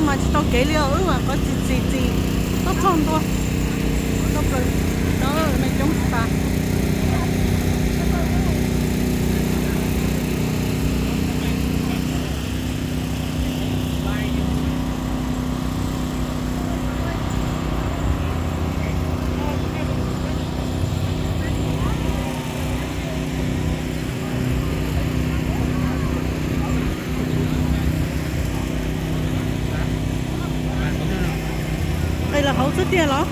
Mas tsis tau kev li os, wb mas qhov txi txi txi, toj txog ntua, tau plaws, no neeg coob tas. Nqis los hauv xwb tiag los?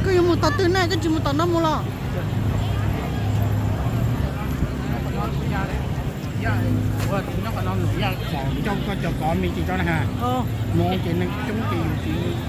Koj yuav mus tom twg na, koj tsis mus tom no mus los? Ua tus nyob qhov no mus, yaj xaus ncauj koj cov kov me ntsis tso na ha. Mus ces neeg coob ces yus tsis num.